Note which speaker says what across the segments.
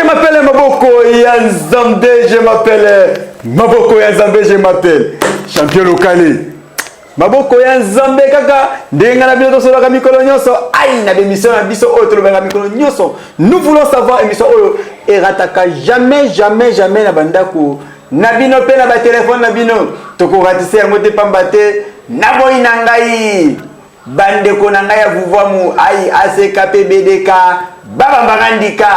Speaker 1: Je m'appelle Maboko ya Nzambe, je m'appelle Maboko ya Nzambe, je m'appelle champion local. Maboko ya Nzambe kaka ndenge na bino tosolaka mikolo nyonso ai na bemission na biso oyo tolobaka mikolo nyonso. Nous voulons savoir, émission oyo erataka jamais, jamais, jamais na bandako na bino mpe na batelefone na bino. Tokoratise yango te, pamba te naboyi na ngai bandeko na ngai ya vuvwamu ai aseka mpe bedeka babambaka ndika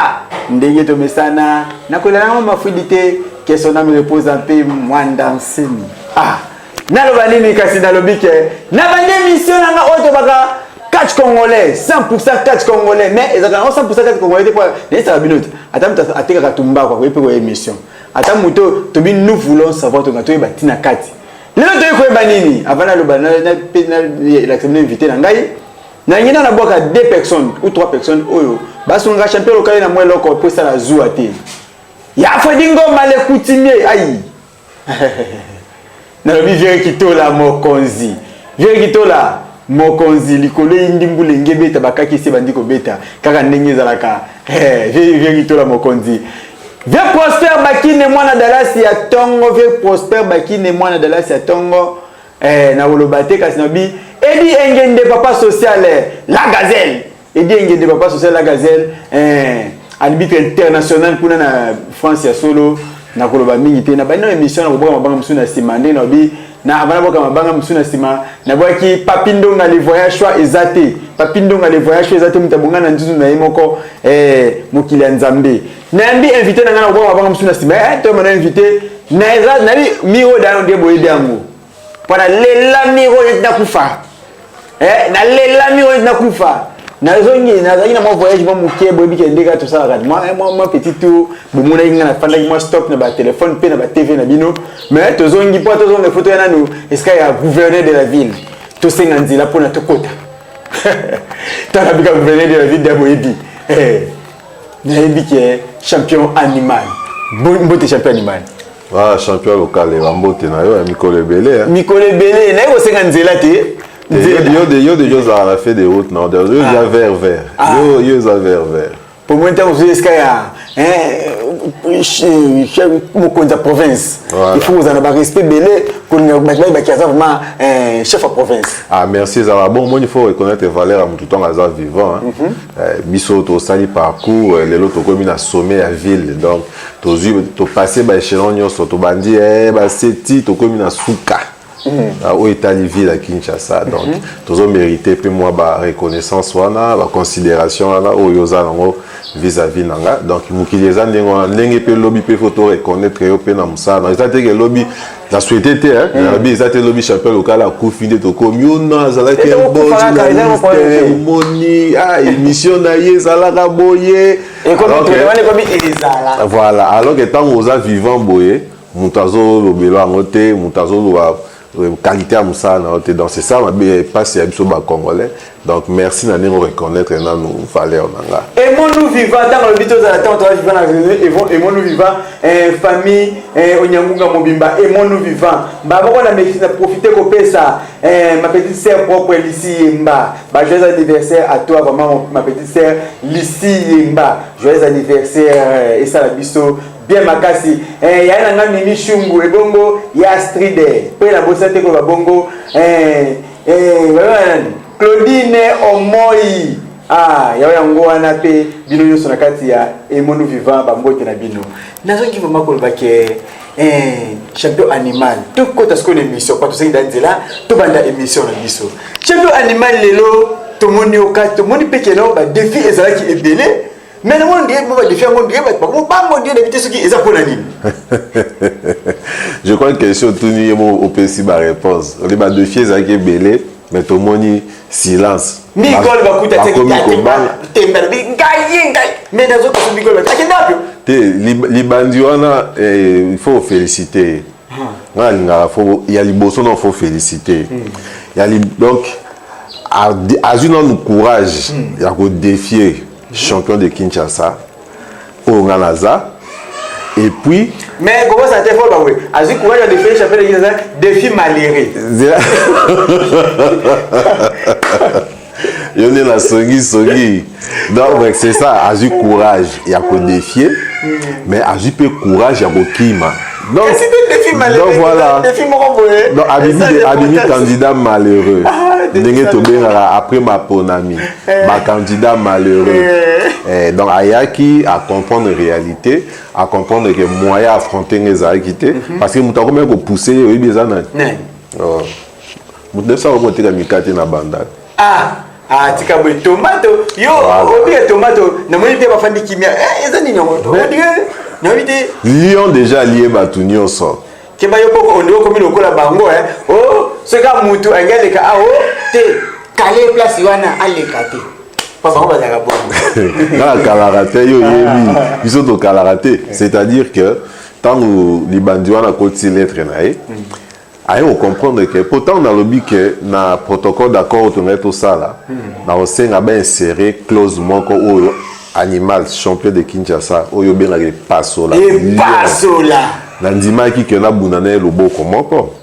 Speaker 1: ndenge tomesana nakolela nango mafwidi te. Que son âme repose en paix, Mwanda Nsemi. Ah, naloba nini? Kasi nalobi ke na bandi émission na nga oyo tobaka catch congolais, 100% catch congolais, mais ezalaka nango 100% catch congolais te, po nayesaka bino te. Ata moto atekaka tumbako akoyi mpe koya émission. Ata moto tobi, nous voulons savoir, tonga toyeba ntina kati. Lelo toyei koyeba nini? Avant naloba, elakisa bino invité na ngai. Nalingi na nabwaka deux personnes ou trois personnes oyo basungaka champion local na mwa eloko po esala zuwa te. Ya Fredi Ngoma le coutumier, ai nalobi vieux Kitola mokonzi, vieux Kitola mokonzi likolo eyindi, mbula enge ebeta, bakaki esi ebandi kobeta kaka ndenge ezalaka. Vieux Kitola mokonzi, vieux Prosper Bakine mwana Dalasi ya ntongo, vieux Prosper Bakine mwana Dalasi ya ntongo. Nakoloba te, kasi nalobi Edi Engende, papa social la gazelle, Edi Engende, papa social la gazelle, arbitre international kuna na France ya solo. Nakoloba mingi te. Na bandi na émission, nakoboka mabanga mosusu na nsima. Ndenge nalobi na avant naboka mabanga mosusu na nsima, nabwaki Papi Ndonga le voyage choix eza te. Papi Ndonga le voyage choix eza te, moto abonga na nzuzu na ye moko. Mokili ya Nzambe. Nayambi invité na ngai, nakoboka mabanga mosusu na nsima. Toyamba na invité na eza nabi Miro dayo nde boyebi yango mpo nalela Miro neti nakufa. Nalela Miro neti nakufa. Nazongi, nazalaki na mwa voyage mwa moke. Boyebi ke ndenge tosalaka mwa petit tour. Bomonaki nga nafandaki mwa stop na batelefone mpe na batv na bino, mais tozongi mpo tozonga foto ya nanu esika ya gouverneur de la ville. Tosenga nzela mpona tokota. Tala bika gouverneur de la ville da boyebi. Nayebi ke champion animal, mbote champion animal.
Speaker 2: Ah, champion local, bambote na yo ya mikolo ebele.
Speaker 1: Mikolo ebele. Naye kosenga nzela te.
Speaker 2: Yo deja ozala na fait de route na yo eza vert vert, yo eza vert vert.
Speaker 1: Po moi ntango ozwi esika ya mokonzi ya province, il faut kozala na barespect ebele, kolinga bato bayebaki aza vraiment chef ya province.
Speaker 2: Ah, merci. Ezala bon, moni, il faut reconnaître valeur ya motu ntango aza vivant. Biso tosali parcours, lelo tokomi na sommet ya ville. Donc tozwi, topasse baéchelon nyonso, tobandi baseti, tokomi na suka oyo etali ville ya Kinshasa. Donc tozomérite mpe mwa bareconnaissance wana, baconsidération wana oyo oza nango vis-à-vis na nga. Donc mokili eza ndenge wana, ndenge mpe lobi mpe faut toreconnaître yo mpe na mosala. Eza te ke lobi na souhaite te, nalobi eza te lobi champion local akufi nde tokomi ono azalaki bon journaliste, omoni émission na ye ezalaka boye. Voilà, alors que ntango oza vivant boye, moto azolobela yango te, moto azoloba qualité ya mosala na yo te. Donc c'est ça mabe mpasi ya biso bacongolais. Donc merci na ndenge oreconnaître nanu valeur na nga.
Speaker 1: Aimons-nous vivant. Ntango alobi tozala, ntango toza vivant na aimons-nous vivant, famille Onyangunga mobimba, aimons-nous vivant. Bamoko na na profite kopesa ma petite sœur propre Lisi Yemba ba joyeux anniversaire à toi vraiment, ma petite sœur Lisi Yemba, joyeux anniversaire, esala biso bien makasi. Ya na nga Mimi Shungu, ebongo ya Astride mpe na bosa te koloba bongo. Claudine Omoi, ah, yao yango wana mpe bino nyonso na kati ya Aimons-nous vivant, bambote na bino. Nazongi vraiment koloba ke champion animal, tokota sikoyo na émission kwa tosengi da nzela, tobanda émission na biso. Champion animal, lelo tomoni oka, tomoni mpe keno badéfi ezalaki ebele, mais namoni ndie mo badéfi yango ndie bato bakobango ndie nayebi te soki eza mpona nini.
Speaker 2: Je crois que question otuni ye mo opesi baréponse. Oli badéfi ezalaki ebele, mais tomoni silence.
Speaker 1: Mikolo bakuta tembe, alobi ngai ngai, mais nazokoso mikolo akende wapi?
Speaker 2: Te, libandi wana, il faut féliciter. Nga alingaka fo ya liboso na faut féliciter ya. Donc azwi nanu courage ya kodéfier champion de Kinshasa oyo nga naza, et puis
Speaker 1: Mais kokosa te, fo bawe azwi courage ya défier champion de Kinshasa, défi malheureux.
Speaker 2: Yo nde nasongi songi. Donc c'est ça, azwi courage ya kodéfier. Mais azwi mpe courage ya kokima. Donc voilà, donc abimi candidat malheureux. Ndenge tobengaka après maponami, bacandidat malheureux. Donc ayaki acomprendre réalité, acomprendre que moyen affronter nga ezalaki te, parce que moto akomaki kopousse ye, oyebi eza nani? Moto nyonso akomi koteka mikate na Bandal.
Speaker 1: Ah ah, tika boye, tomato yo obika tomato, namoni te bafandi kimia. Eza nini yango? Nayebi te.
Speaker 2: Lion déjà alie bato nyonso.
Speaker 1: Keba yo poko ondi okomi lokola bango. O soki mutu alingi aleka awo te, kale place wana aleka te, po bango bazalaka bongo.
Speaker 2: Nga nakalaka te, yo oyebi biso tokalaka te. C'est-à-dire que ntango libandi wana akoti lettre na ye, aye kocomprendre que pourtant nalobi ke na protocole d'accord oyo tongai tosala, na kosenga bainsérer clause moko oyo animal champion de Kinshasa oyo obengaka epasola.
Speaker 1: Epasola.
Speaker 2: Nandimaki ke nabunda na ye loboko moko.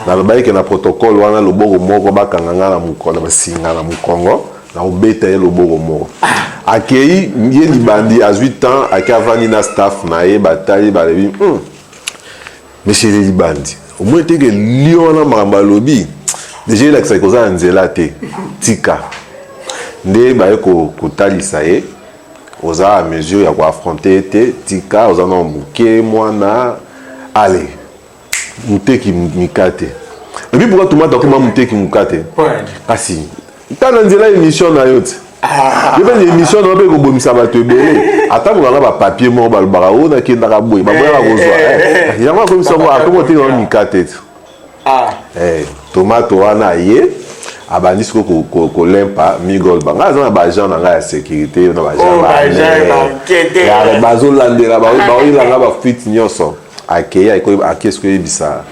Speaker 2: Nalobaki ke na protocole wana, loboko moko bakanga nga na mokolo, basinga na mokongo, na kobeta ye loboko moko. Akei ye libandi, azwi temps, ake avandi na staff na ye, batali, balobi: Monsieur le libandi, omoni te ke lion wana, makambo alobi déjà elakisaki koza na nzela te, tika nde baye kotalisa ye, oza à mesure ya koaffronter ye te, tika, oza na moke mwana, ale moteki mikate. Et puis pourquoi tomate akoma moteki mokate? Kasi tala nzela émission na yo te, yo mpe émission na yo mpe kobomisa bato ebele. Ata molanga bapapier moko balobaka oyo nakendaka boye, baboyaka kozwa yango, akomisa ngo akoma oteka mikate te. Tomate wana aye abandi sikoyo kolempa migolba. Ngai aza na baagent na ngai ya sécurité, na baagent bazolandela, baoyelanga bafuite nyonso. Akei, ake sikoyo oyebisa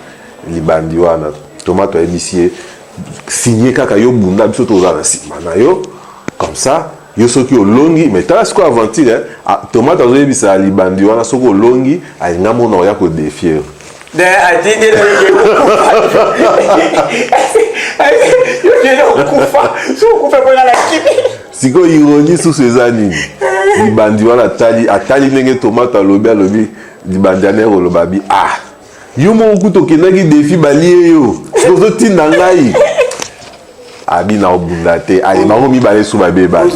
Speaker 2: libandi wana. Tomate ayebisi ye: signe kaka, yo bunda, biso tozala na nsima na yo, comme ça yo soki olongi. Mais tala sikoyo aventure, tomate azoyebisa libandi wana, soki olongi, alinga mona oya kodéfier.
Speaker 1: Atindi okufa, so okufa mpona na kimi.
Speaker 2: Sikoyo ironie susu eza nini? Libandi wana atali, atali ndenge tomate alobi, alobi libandi ane koloba bi: ah, yo moko kuta okendaki défi, balie yo, sikoyo ozotinda ngai abi na obunda te. Ale, bango mibale so babebani.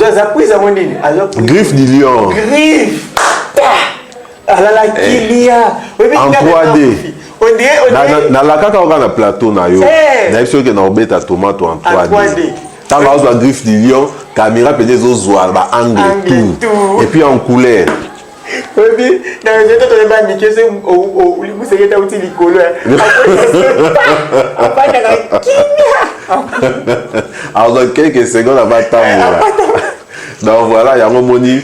Speaker 2: Griffe du lion.
Speaker 1: Griffe alalaki lia.
Speaker 2: En 3D. Nalakaka kaka na plateau na yo, nayebi soki na obeta tomate en 3D. Ntango azwa griffe du lion, caméra mpenza ezozwa baangle tout et puis en couleur.
Speaker 1: Oyebi, na réseau toyeba mike so olibuseketa uti likolo, afandaka kimia.
Speaker 2: Azwa quelques secondes abatambola. Donc voilà, yango omoni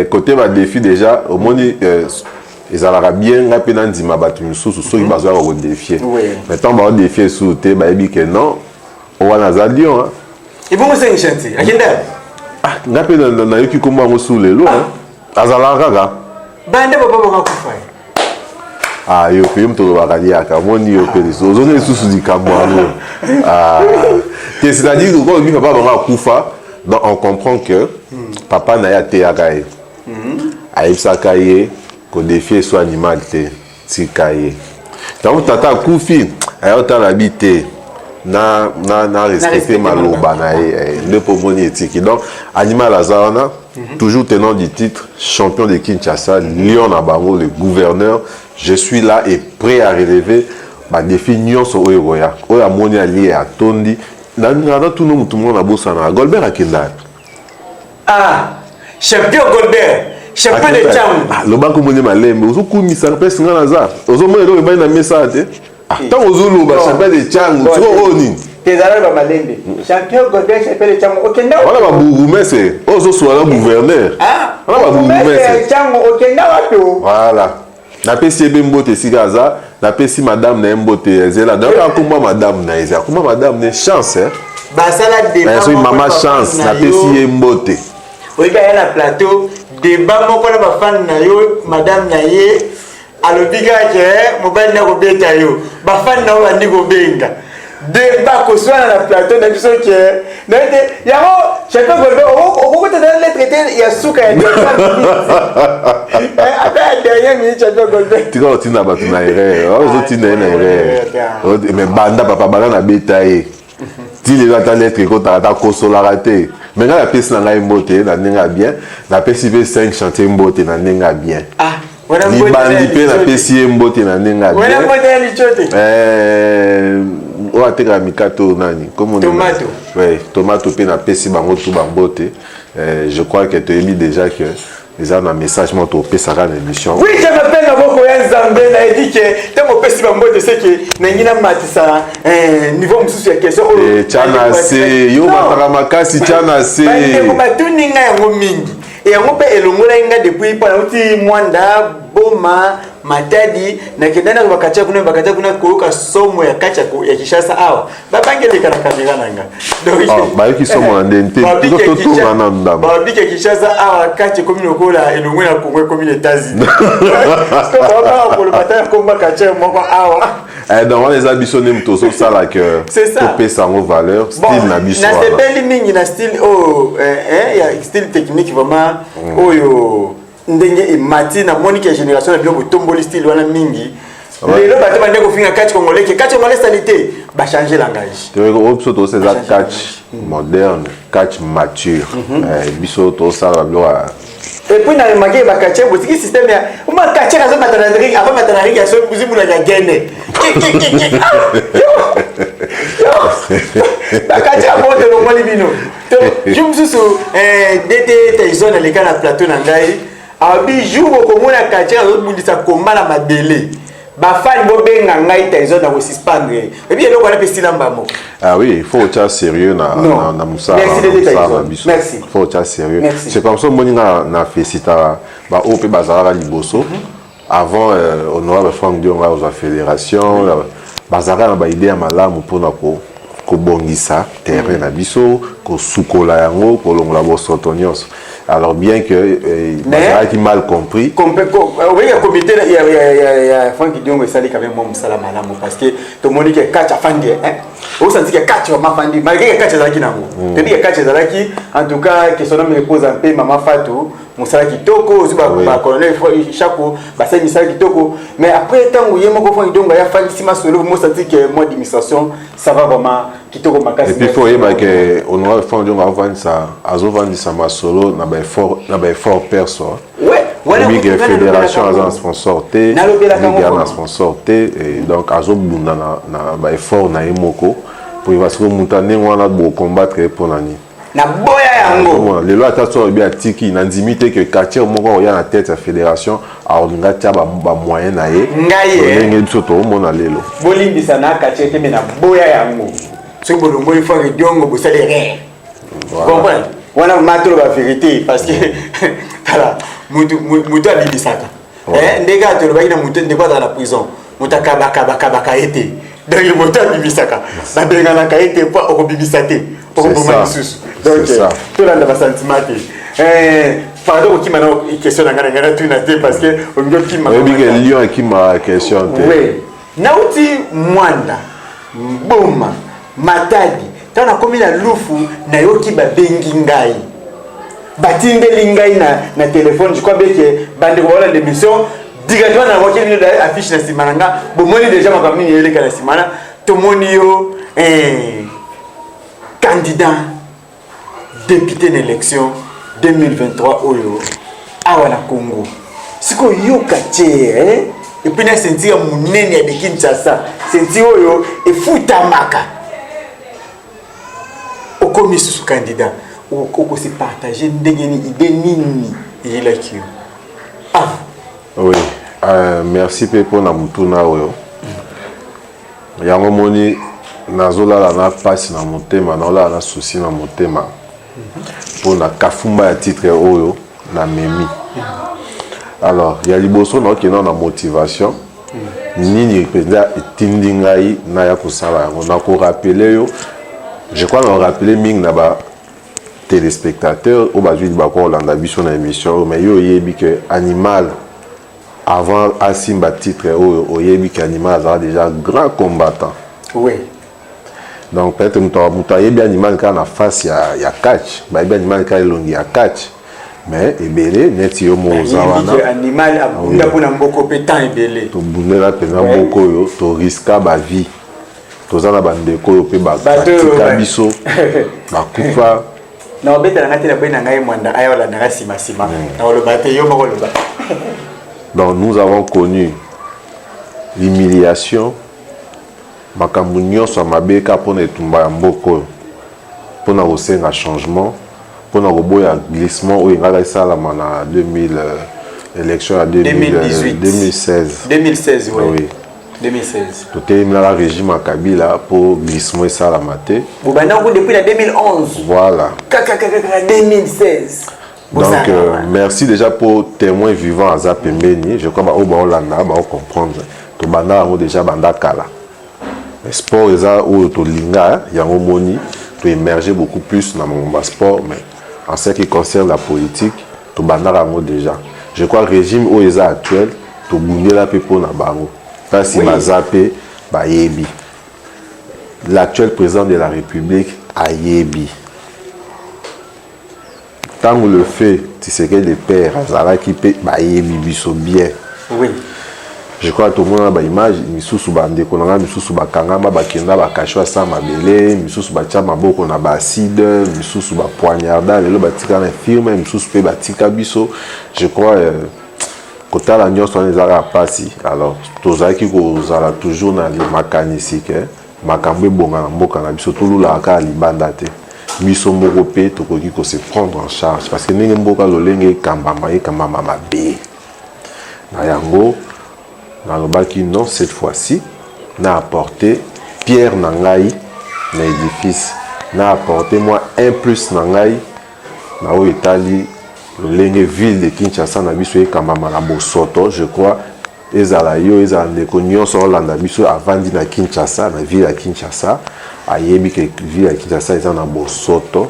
Speaker 2: côté badéfi déjà, omoni ezalaka bien. Ngai mpe nandima bato misusu soki bazwaka kodéfier, mais ntango baodéfier esusu te, bayebi ke non, wana aza lion.
Speaker 1: Ebongo sengi chantier akenda?
Speaker 2: Ngai mpe nayoki kombo yango su lelo, azalaka kaka.
Speaker 1: Bande papa bakakufa.
Speaker 2: Ah, yo mpe, yo moto olobaka liaka, omoni yo mpe lisusu ozongi lisusu likambo yango te. C'est-à-dire que olobi papa bango akufa, donc on comprend que papa na ye ateyaka ye, ayebisaka ye kodéfier so animal te, tika ye. Ntango tata akufi, aya otala bi te na respecte maloba na ye nde mpo omoni etiki. Donc animal aza wana, toujours tenant du titre champion de Kinshasa, lion na bango, le gouverneur. Je suis là et prêt à relever badéfi nyonso oyo ekoya. Oyo amoni alie atondi. Naza tuna motu moko nabosanaka, Golbert akenda.
Speaker 1: Ah, champion Golbert, champion de Tshangu.
Speaker 2: Lobaka, omoni malembe, ozokumisa mpesi nga naza, ozomona eloko ebali na mesa te ntango ozoloba champion de Tshangu. Sikoyo oyo nini?
Speaker 1: Tezala ba malembe, champion Golbert, champion de Tshangu, okenda.
Speaker 2: Wana babourgmestre oyo ozosola na gouverneur. Wana babourgmestre.
Speaker 1: Tshangu, okenda wapi?
Speaker 2: Voilà, napesi ye mpe mbote esika aza, napesi madame na ye mbote ezela. Donc akomba madame na ye, ezela akomba madame na ye Chance.
Speaker 1: Basala
Speaker 2: débat. Soki mama Chance, napesi ye mbote.
Speaker 1: Oyebi, aya na plateau, débat moko na bafani na yo, madame na ye alobi kaka ke mobali na kobeta yo, bafani na yo bandi kobenga. Débat koswana na plateau na biso ke naye te yango champion Golbert okokota na lettre te ya suka ya ata ya dernière minute, champion Golbert.
Speaker 2: Tika otinda bato na erreur, ozotinda ye na erreur. Mais banda papa, banda na beta ye ti lelo, ata lettre ekotaka ata kosolaka te. Mais ngai napesi na ngai mbote na ndenge ya bien, napesi mpe 5 chantier mbote na ndenge ya bien.
Speaker 1: Ah.
Speaker 2: Libandi mpe napesi ye mbote na ndenge ya bien. Oyo atekaka mikato nani?
Speaker 1: Tomato.
Speaker 2: Ouais, tomato mpe napesi bango tu bambote. Je crois que toyebi déjà que eza na message moko topesaka na émission.
Speaker 1: Oui, je m'appelle maboko ya Nzambe. Nayebi ke ntango opesi bambote, seke nangi namatisa niveau mosusu ya question
Speaker 2: oyo. Tya na se, yo mataka makasi, tya na se.
Speaker 1: Bandeko batuni ngai yango mingi, yango mpe elongolaki ngai depuis mpo nauti Mwanda, Boma, Matadi, nakenda na bakatia kuna, bakatia kuna, koyoka somo ya kati ya Kinshasa. Awa babangeleka na kamera na nga.
Speaker 2: Bayoki somo na ndeni te, totonga na ndambo.
Speaker 1: Babike Kinshasa awa kati ekomi lokola elongwe na Congo, ekomi na États-Unis. Babaka koloba ta komba katia moko awa.
Speaker 2: Donc wana eza biso nde moto ozosala ke topesa yango valeur, style na biso.
Speaker 1: Nasepeli mingi na style oyo ya style technique vraiment oyo ndenge emati. Namoni ke génération na bino botomboli style wana mingi. Lelo bato bande kofinga catch congolais ke catch congolais sali te, bachange langage.
Speaker 2: Oyo biso tosala eza catch moderne, catch mature. Biso tosala biloko.
Speaker 1: Et puis na remarqué bacatcheurs botiki système ya uma catcheur azomata na ring, avamata na ring ya sozimunaka gene. Bacatcheurs yango tolongoli bino. Jour mosusu DT Tyson aleka na plateau na ngai, abi jour bokomona catcheur azobundisa komba na mabele, bafani bobenga ngai Tyson na kosuspendre. Ebi eloko wana mpe esila mbamo.
Speaker 2: Ah oui, il faut otia sérieux na mosala na biso.
Speaker 1: Merci.
Speaker 2: Il faut otia sérieux.
Speaker 1: Merci.
Speaker 2: C'est comme ça omoni nga na félicitaka baoyo mpe bazalaka liboso avant honorable Frank Dionga ozwa fédération. Bazalaka na baidée ya malamu mpona kobongisa terrain na biso, kosukola yango, kolongola bosoto nyonso. Alors bien que bazalaki mal compris.
Speaker 1: Obenga comité ya Frank Diongo esali quand même mwa mosala malamu, parce que tomoni ke catch afandi, osanti ke catch vraiment afandi, malgré ke catch ezalaki nango. Toyebi ke catch ezalaki. En tout cas, que son âme repose en paix, mama Fatou, mosala kitoko ozwi, bacolonel Chako basali misala kitoko. Mais après, ntango ye moko Frank Diongo ayafandisi masolo, mosanti ke mwa administration, ça va vraiment kitoko makasi.
Speaker 2: Et puis faut oyeba ke honorable Frank Diongo azovandisa masolo na baeffort perso.
Speaker 1: Ouais.
Speaker 2: Ke fédération aza na sponsor te, ligue aza na sponsor te, donc azobunda na baeffort na ye moko po parce que moto ndenge wana bocombattre ye mpo na nini?
Speaker 1: Naboya yango.
Speaker 2: Lelo ata so olobi atiki, nandimi te ke quartier moko oya na tête ya fédération aolinga tia bamoyen na ye.
Speaker 1: Ngai
Speaker 2: ndenge biso toomona lelo.
Speaker 1: Bolimbisa na quartier te, me naboya yango. Soki bolongoli Frank Diongo, bosali erreur, comprendre wana matolo bavérité, parce que tala mutu abimisaka ndenge atolobaki na mutu ndeko azala na prison, moto akabakabakabaka ye te. Donc moto abimisaka, babenganaka ye te, po okobimisa te, okoboma lisusu. Donc tolanda basentiment te. Pardon, okima na question na ngai, na ngai natuna te, parce que olingi okima.
Speaker 2: Oyebi ke lion ekimaka question te.
Speaker 1: Oui, nauti Mwanda, Mboma, Matadi, ntango nakomi na Lufu, nayoki babengi ngai, batindeli ngai na telefone. Je crois bien ke bandeko baolanda émission directement. Nawaki bino affiche na nsima na nga, bomoni déjà makambo nini eleka na nsima na. Tomoni yo candidat député na élection 2023 oyo awa na Congo. Sikoyo yoka tie, et puis na ceinture ya monene ya de Kinshasa, ceinture oyo efutamaka, okomi susu candidat, okosi partage ndenge nini? Idée nini eyelaki yo? Ah.
Speaker 2: Oui, merci mpe mpona motuna oyo. Yango moni nazolala na mpasi na motema, naolala na souci na motema mpona kafumba ya titre oyo namemi. Alors ya liboso, naokenda na motivation nini mpenza etindi ngai naya kosala yango. Nakorappeler yo, je crois nakorappeler mingi na ba téléspectateur oyo bazwi libako kolanda biso na émission oyo. Mais yo oyebi ke animal, avant asimba titre oyo, oyebi ke animal azala déjà grand combattant. Donc peut-être moto ayebi animal kaka na face ya catch, bayebi animal kaka elongi ya catch, mais ebele neti yo moko oza wana.
Speaker 1: Animal abunda mpona mboka mpe temps ebele.
Speaker 2: Tobundela mpenza mboka oyo, toriska bavie, toza na bandeko oyo mpe batika biso, bakufa.
Speaker 1: Na obetela nga te, na boyi na ngai mwanda aya olandaka nsima nsima na oloba te, yo moko oloba.
Speaker 2: Donc nous avons connu l'humiliation, makambo nyonso ya mabe kaka mpona etumba ya mboka oyo, mpona kosenga changement, mpona koboya glissement oyo engaka esalama na 2000, élection ya
Speaker 1: 2018.
Speaker 2: 2016.
Speaker 1: 2016, oui.
Speaker 2: Oui.
Speaker 1: 2016.
Speaker 2: Totelemelaka régime ya Kabila mpo glissement esalama te.
Speaker 1: Bobanda depuis na 2011.
Speaker 2: Voilà.
Speaker 1: Kaka kaka kaka 2016.
Speaker 2: Donc merci déjà pour témoin vivant aza pembeni. Je crois baoyo baolanda baocomprendre, tobanda yango déjà banda kala. Sport eza oyo tolinga yango, moni toémerger beaucoup plus na makambo ya sport, mais en ce qui concerne la politique, tobandaka yango déjà. Je crois régime oyo eza actuel, tobundela mpe mpona bango mpasi. Baza mpe bayebi, l'actuel président de la République ayebi ntango le fait Tshisekedi père azalaki mpe, bayebi biso bien. Je crois tomona baimage misusu, bandeko na ngai misusu bakangama, bakenda bakasho asa mabele, misusu batia maboko na baacide, misusu bapoignarda, lelo batika na infirme, misusu mpe batika biso. Je crois kotala nyonso wana ezalaka mpasi. Alors tozalaki kozala toujours na makanisi ke makambo ebonga na mboka na biso, tolulaka kaka libanda te, biso moko mpe tokoki kose prendre en charge, parce que ndenge mboka lolenge ekambama, ekambama mabe. Na yango nalobaki non, cette fois-ci na apporté pierre na ngai na édifice, na apporté moi un plus na ngai na oyo etali lolenge ville de Kinshasa na biso ekambama na bosoto. Je crois ezala yo, ezala ndeko nyonso olanda biso avandi na Kinshasa, na ville ya Kinshasa, ayebi ke ville ya Kinshasa eza na bosoto,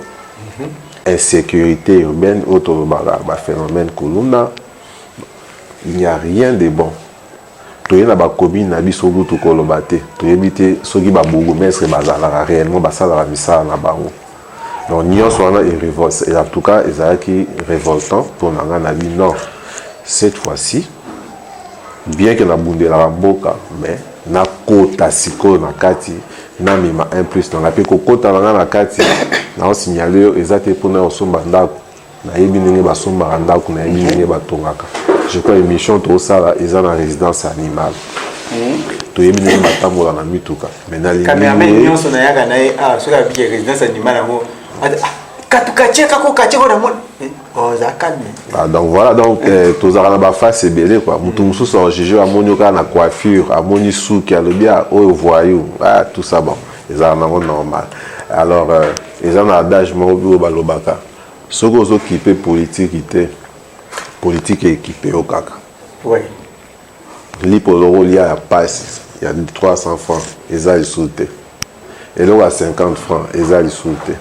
Speaker 2: insécurité urbaine oyo tolobaka, baphénomène kuluna, il n'y a rien de bon. Toye na bacommune na biso kutu koloba te, toyebi te soki babourgmestre bazalaka réellement, basalaka misala na bango. Donc nyonso wana en tout cas ezalaki révoltant mpo na ngai. Na bi non, cette fois-ci, bien que nabundelaka mboka, mais nakota sikoyo na kati, namema un plus na ngai. Mpe kokota na ngai na kati, naosignale oyo eza te mpona kosomba ndako. Nayebi ndenge basombaka ndako, nayebi ndenge batongaka. Je crois émission tosala eza na résidence animale, toyebi ndenge batambola na mituka.
Speaker 1: Mais cameraman nyonso nayaka na ye awa, soki abiki résidence animale yango, katukatie kako katie ko namoni oza calme.
Speaker 2: Ah, donc voilà, donc tozalaka na baface ebele quoi. Motu mosusu ajuge, amoni kaka na coiffure, amoni suki, alobi oyo voyou, ah, tout ça. Bon, ezalaka nango normal. Alors eza na adage moko oyo balobaka: soki ozokipe politike te, politike ekipe yo kaka. Lipo ozokolia ya pasi ya 300 francs eza lisusu te, eloko ya 50 francs eza lisusu te,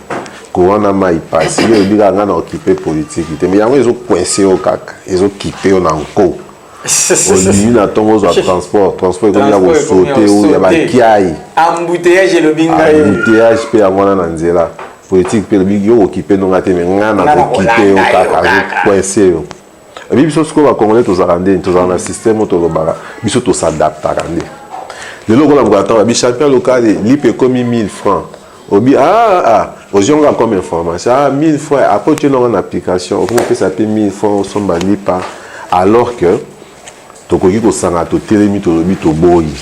Speaker 2: courant na mai pasi. Yo oyebi kaka ngai na okipe politike te, mais yango ezocoince yo kaka, ezokipe yo na nko. Olimi na ntongo, ozwa transport, transport ekomi ya kosote oyo ya bakiai.
Speaker 1: Embouteillage elobi ngai.
Speaker 2: Embouteillage mpe yango wana na nzela. Politique mpe elobi yo kokipe ndonga te, mais ngai na kokipe yo kaka, azocoince yo. Ebi biso sikoyo bacongolais tozalaka ndeni, tozalaka na système oyo tolobaka biso tosadaptaka nde. Lelo okola mokola ntango babi champion local, lipe ekomi 1000 francs, obi ah ah, ozwi comme information, ah, 1000 francs. Après otie nango na application, okomi opesa mpe 1000 francs osomba lipa, alors que tokoki kosanga, totelemi, tolobi toboyi.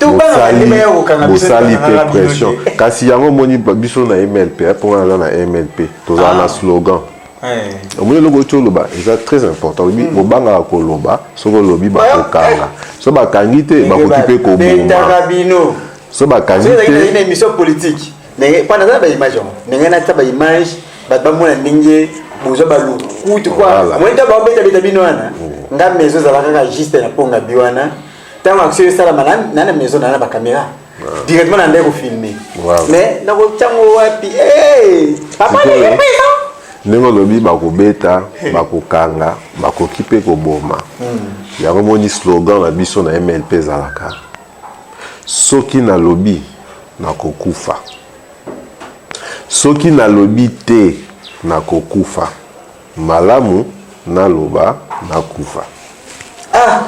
Speaker 2: Bosali mpe pression, kasi yango omoni biso na MLP, mpo nga naza na MLP, tozala na slogan. Omoni eloko oti oloba eza très important. Olobi bobangaka koloba, soki olobi bakokanga, so bakangi te, bakoki mpe koboma so bakangi
Speaker 1: te. Na émission politique, mpo naza na baimage yango, ndenge natia baimage, bato bamona ndenge bozwa balukutu kwa omoni ntango baobetabeta bino wana. Nga maison ezala kaka juste na mponga bi wana. Ntango action esalama na maison na bacaméra, directement na ndenge kofilme, mais nakotiango wapi papa?
Speaker 2: Ndenge olobi, bakobeta, bakokanga, bakoki mpe koboma. Yango moni slogan na biso na MLP ezalaka: Soki nalobi, nakokufa. Soki nalobi te, nakokufa. Malamu naloba, nakufa.
Speaker 1: Ah!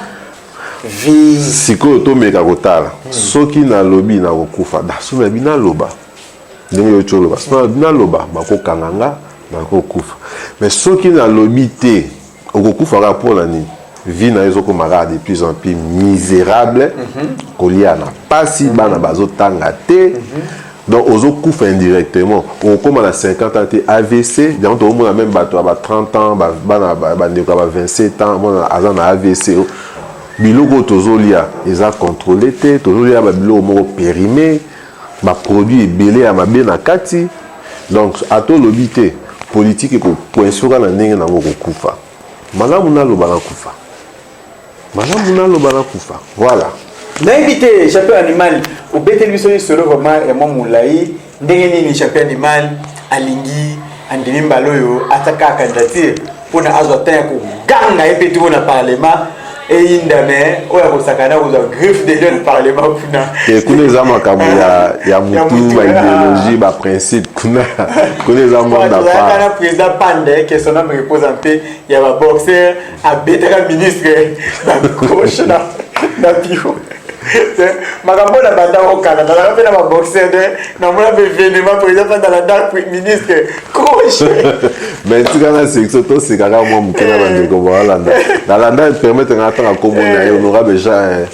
Speaker 1: Vie.
Speaker 2: Sikoyo tomeka kotala. Soki nalobi, nakokufa. Da, soki nalobi, naloba. Ndenge yo oloba. Soki nalobi, naloba, bakokanga nga, nakokufa. Mais soki nalobi te, okokufa kaka mpo na nini? Vie na yo ezokoma kaka de plus en plus misérable. Kolia na pasi, bana bazotanga te. Donc ozokufa indirectement. Okokoma na 50 ans te, AVC. Yango tokomona même bato ya ba 30 ans, bana bandeko ya ba 27 ans, mona aza na AVC. Biloko oyo tozolia eza contrôlé te, tozolia ba biloko moko périmé, ba produit ebele ya mabe na kati. Donc ata olobi te, politique ekocoincer na ndenge nango, okokufa. Malamu naloba, nakufa. Malamu naloba, nakufa. Voilà.
Speaker 1: Nayebi te, Champion Animal, obeteli biso lisolo vraiment ya mwa molai. Ndenge nini Champion Animal alingi andimi mbala oyo ataka candidature mpona azwa temps ya koganga ye mpe tuko na parlement eyinda, me oyo akosaka na kozwa griffe de lion na parlement kuna?
Speaker 2: Te, kuna eza makambo ya mutu, baidéologie, baprincipe. Kuna eza monde à part.
Speaker 1: Na président Pande, que son âme repose en paix, ya baboxer, abetaka ministre bacroche na bureau. Makambo na banda okala, nazalaka mpe na baboxer te, namona mpe événement, président Pande alanda ministre croche.
Speaker 2: Mais tika na section, tosekaka mwa moke na bandeko baolanda. Nalanda, permettre nga ntanga nkombo na ye, honorable Jean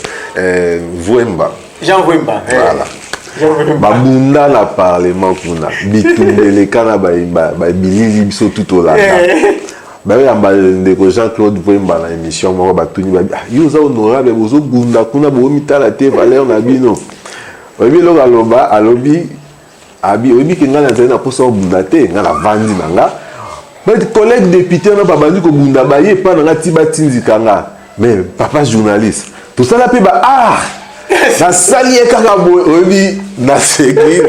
Speaker 2: Vwemba.
Speaker 1: Jean Vwemba.
Speaker 2: Voilà. Babunda na parlement kuna, bitumba eleka na babilili, biso tu tolanda. Bayoyamba ndeko Jean Claude Vwemba na émission moko, batuni babi: "Ah, yo oza honorable, bozobunda kuna, bomitala te valeur na bino?" Oyebi eloko aloba? Alobi abi: "Oyebi ke ngai nazali na mposa obunda te, ngai navandi na nga. Collègue député wana babandi kobunda, baye epa na nga ti batindika nga. Mais papa journaliste, tosala mpe ba art, nasali ye kaka boye." Oyebi, naseki,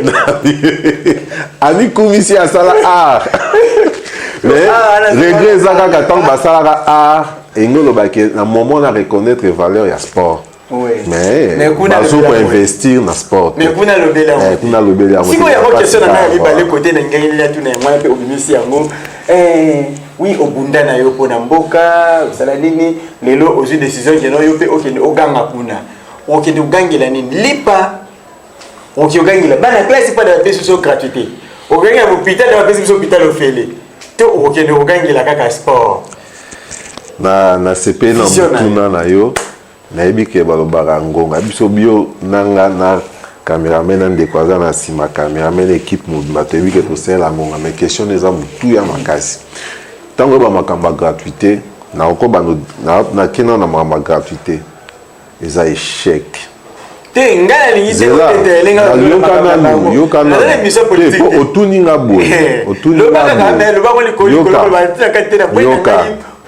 Speaker 2: amikumisi asala art. Mais regret eza kaka ntango basalaka art, elingi olobaki na moment na reconnaître valeur ya sport, mais bazo koinvestir na sport.
Speaker 1: Mais kuna lobeli
Speaker 2: yango, kuna lobeli yango.
Speaker 1: Sikoyo yango question na ngai ya mibale, kote na ngai nini atuna yango wana mpe obimisi yango. Oui, obunda na yo mpona mboka, osala nini? Lelo ozwi décision keno yo mpe okende oganga kuna. Okende ogangela nini? Lipa? Okoki ogangela bana classe mpo na bapesi biso gratuité? Okogangela hôpital na bapesi biso hôpital ofele? To okokende ogangela kaka sport?
Speaker 2: Na nasepeli na motuna na yo. Nayebi ke balobaka ngonga biso bio nanga na cameraman na ndeko aza na nsima cameraman, équipe mobimba, toyebi ke tosalela ngonga. Mais question eza motuya makasi. Ntango oyo bamakambo ya gratuité, nakokobanda nakenda na makambo ya gratuité, eza échec.
Speaker 1: Te, ngai nalingi te.
Speaker 2: Yoka nanu, yoka nanu. Po otuni nga boye, otuni
Speaker 1: nga.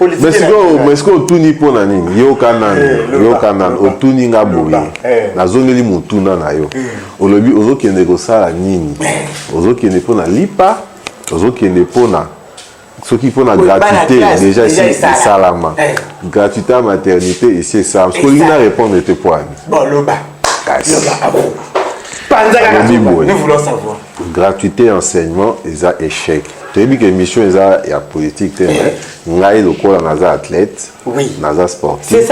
Speaker 2: Mais sikoyo otuni mpo na nini? Yoka nanu, yoka nanu. Otuni nga boye, nazongeli motuna na yo. Olobi ozokende kosala nini? Ozokende mpo na lipa? Ozokende mpona soki mpona gratuité? Déjà esi esalama, gratuité ya maternité esi esalama. Soki olingi na répondre te, po ani?
Speaker 1: Kasi
Speaker 2: alobi boye: gratuité enseignement eza échec. Toyebi ke émission eza ya politique te, mais ngai lokola naza athlète, naza sportif,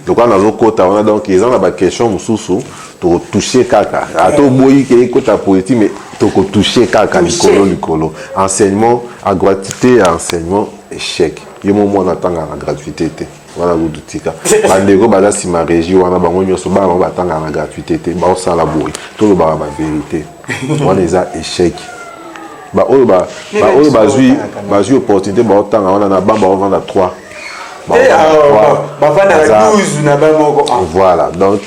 Speaker 2: lokola nazokota wana, donc eza na baquestion mosusu tokotouche kaka. Ata oboyi ke ekota politique, mais tokotouche kaka likolo likolo. Enseignement à gratuité ya enseignement, échec. Yo mo mwana atangaka na gratuité te wana kutu. Tika bandeko baza nsima régie wana, bango nyonso bana bango batangaka na gratuité te, baosala boye. Tolobaka bavérité wana, eza échec. Baoyo baoyo bazwi opportunité baotanga wana na bango, baovanda 3.
Speaker 1: Bavandaka 12 na bamoko.
Speaker 2: Voilà, donc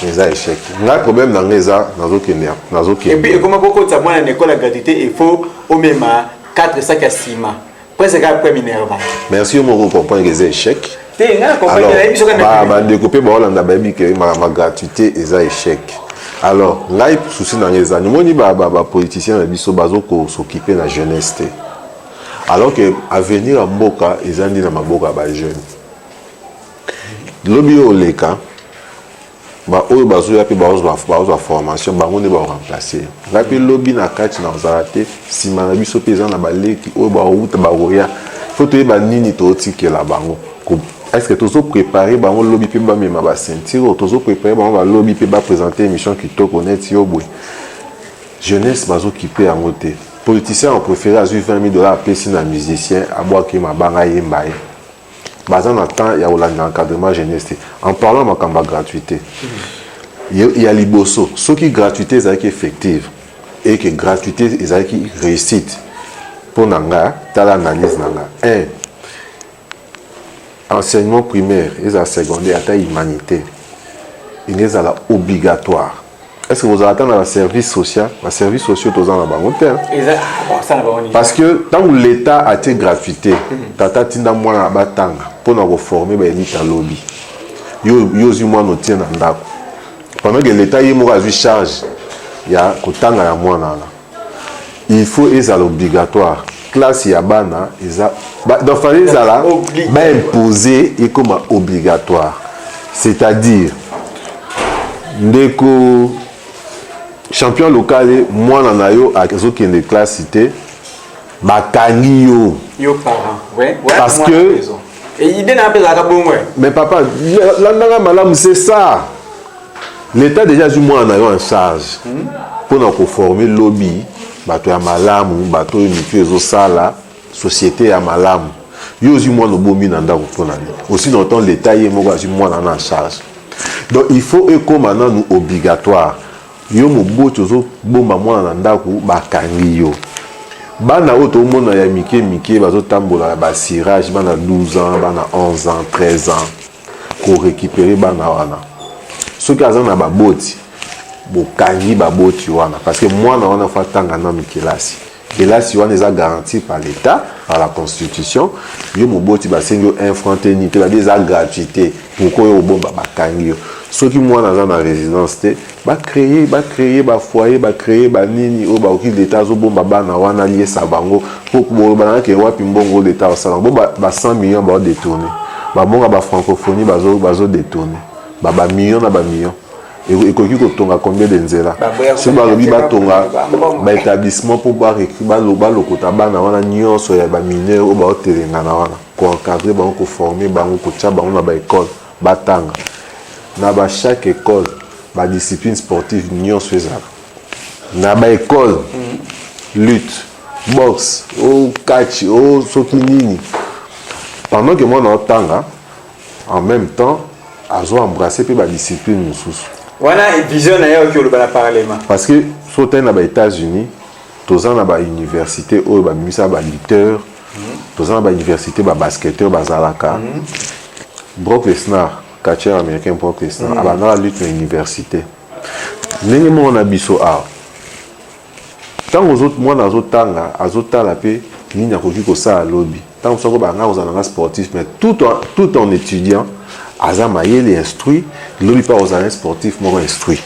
Speaker 2: eza échec. Ngai problème na ngai eza nazokende.
Speaker 1: Nazokende. Et puis ekoma kokotisa mwana na école ya gratuité, il faut omema 4 sac ya nsima, presque kaka après minerval.
Speaker 2: Merci. Yo moko comprendre que eza échec.
Speaker 1: Te, ngai na comprendre, nayebi soki.
Speaker 2: Bandeko mpe baolanda, bayebi ke ma gratuité eza échec. Alors ngai souci na ngai eza, nimoni bapoliticien na biso bazokos'occuper na jeunesse te, alors que avenir ya mboka eza ndi na maboko ya bajeune. Lobi oyo oleka, Baoyo bazoya mpe bazwa formation, bango nde baremplace ngai. Mpe lobi na kati na kozala te, nsima na biso mpe eza na baleki oyo bauta bakoya. Faut toyeba nini tootikela bango. Est ce que tozoprépare bango lobi mpe bamema baceinture oyo? Tozoprépare bango balobi mpe baprésente émission kitoko neti yo boye. Jeunesse bazokipe yango te. Politicien apréféré azwi 20 000 $ apesi na musicien, abwaki mabanga, ayemba ye. Baza na temps ya kolanda encadrement jeunesse te. En parlant makambo ya gratuité ya liboso, soki gratuité ezalaki effective et que gratuité ezalaki réussite, mpo na nga, tala analyse na nga: 1, enseignement primaire, ezala secondaire ata humanité, enge ezala obligatoire. Est ce que bozala ata na baservice social? Baservice sociaux toza na bango te. Parce que ntango l'État atie gratuité, tata atinda mwana na batanga mpona koforme baélite alobi yo ozwi mwana otie na ndako pendant que l'État ye moko azwi charge ya kotanga ya mwana wana. Il faut ezala obligatoire, classe ya bana eza donc fallait ezala baimpose, ekoma obligatoire. C'est-à-dire, ndeko champion local, mwana na yo azokende classe te, bakangi yo.
Speaker 1: Yo parent, ouais.
Speaker 2: Parce que
Speaker 1: idée na ezalaka bongo.
Speaker 2: Mais papa, landanga malamu, c'est ça. L'État déjà azwi mwana na yo en charge mpona koforme lobi bato ya malamu, bato oyo mitu ezosala société ya malamu. Yo ozwi mwana, obomi na ndako mpona nini? Aussi longtemps l'État ye moko azwi mwana na en charge, donc il faut ekóma nanu obligatoire. Yo moboti ozobomba mwana na ndako, bakangi yo. Bana oyo tomona ya mike mike bazotambola na basirage, bana 12 ans, bana 11 ans, 13 ans, korécupérer bana wana. Soki aza na baboti, bokangi baboti wana, parce que mwana wana faut atanga nanu kelasi. Kelasi wana eza garanti par l'État, par la Constitution. Yo moboti, basengi yo un franc te, nini te, babi eza gratuité. Pourquoi oyo obomba? Bakangi yo. Soki mwana aza na résidence te, bacréer bafoyer, bacréer banini oyo bakoki. L'État azobomba bana wana, aliesa bango. Po bolobana ke wapi mbongo oyo l'État osala bo ba 100 millions baodétourne, babonga bafrancophonie bazodétourne bamillion na bamillion, ekoki kotonga combien de nzela? Soki balobi batonga baétablissement mpo balokota bana wana nyonso ya bamineur oyo baotelengana wana, koencadre bango, koforme bango, kotia bango na baécole, batanga na bachaque école badiscipline sportive nyonso ezala na baécole, lutte, boxe, o catch, o soki nini, pendant que mwana otanga, en même temps azo embrasser mpe badiscipline mosusu.
Speaker 1: Wana vision na ye oki oloba na parlement.
Speaker 2: Parce que so otali na baÉtats-Unis, toza na bauniversité oyo babimisa balutteur, toza na bauniversité babasketteur bazalaka. Brock Lesnar, catcheur américain Brock Lesnar, abandaka lutte na université. Ndenge moko na biso awa, ntango mwana azotanga, azotala mpe nini akoki kosala lobi. Ntango soko banga kozala nanga sportif, mais tout en étudiant, aza mayele, instruit, lobi mpe akozala un sportif moko instruit.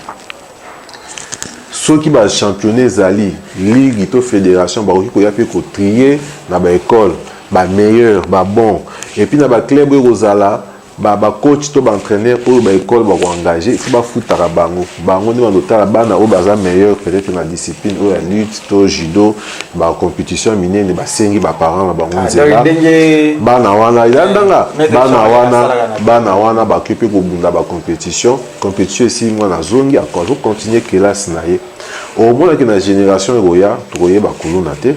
Speaker 2: Soki bachampionnat ezali, ligue to fédération, bakoki koya mpe kotrier na baécole bameilleur, babon, et puis na baclub oyo kozala bacoach to baentraîneur oyo baécole bakoengage, il faut bafutaka bango. Bango nde bandotala bana oyo baza meilleur peut-être na discipline oyo ya lutte to judo. Bacompétition minene, basengi baparent na bango nzela. Bana wana elandanga, bana wana bakoki mpe kobunda bacompétition. Compétition esili, mwana azongi, azocontinue kelasi na ye. Omonaki na génération ekoya, tokoyeba kuluna te.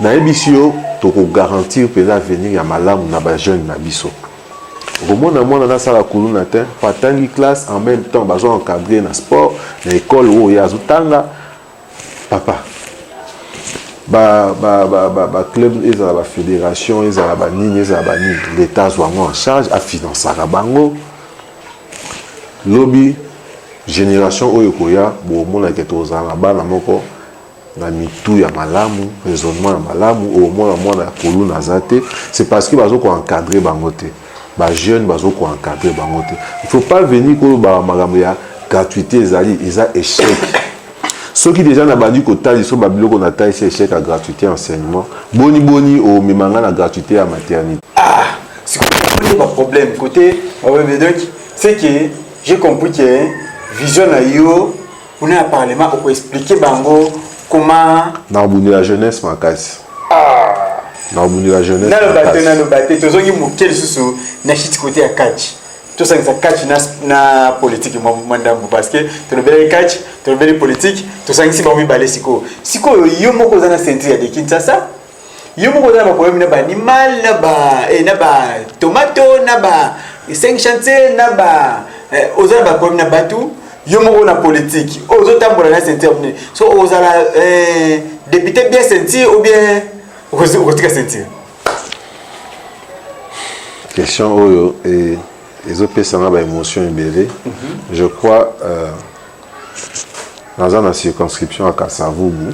Speaker 2: Nayebisi yo, tokogarantir mpenza avenir ya malamu na bajeune na biso. Okomona mwana nasala kuluna te po atangi classe, en même temps bazo encadre na sport na école oyo ye azotanga. Papa, baclub ezala, bafédération ezala, banini ezala, banini, l'État azwa yango en charge, afinansaka bango. Lobi génération oyo ekoya, bomonake tozala na bana moko na mitu ya malamu, raisonnement ya malamu. Omona mwana ya koluna aza te, c'est parce que bazo koencadre bango te. Bajeune bazo koencadre bango te. Il faut pas venir kolobaka makambo ya gratuité ezali, eza échec. Soki déjà na bandi kotalisa babiloko na talisi échec ya gratuité enseignement, boni boni omema nga na gratuité ya maternité?
Speaker 1: Ah, sikoyo baproblème côté, donc c'est que J'ai compris que vision na yo kuna ya parlement, okoexpliquer bango comment.
Speaker 2: Nakobundela jeunesse makasi. Nakobundela jeunesse.
Speaker 1: Naloba te, naloba te. Tozongi moke lisusu na shiti kote ya catch. Tosangisa catch na politique mwa ndambo, parce que tolobelaki catch, tolobeli politique, tosangisi bango mibale. Sikoyo, sikoyo yo moko oza na ceinture ya de Kinshasa, yo moko oza na baproblème na baanimal, na batomato, na ba 5 chantier, na ba oza na baproblème na bato. Yo moko na politique oyo ozotambola na ceinture monene, so ozala député bien ceinture ou bien okotika ceinture?
Speaker 2: Question oyo ezopesanga baémotion ebele. Je crois naza na circonscription ya Kasavubu.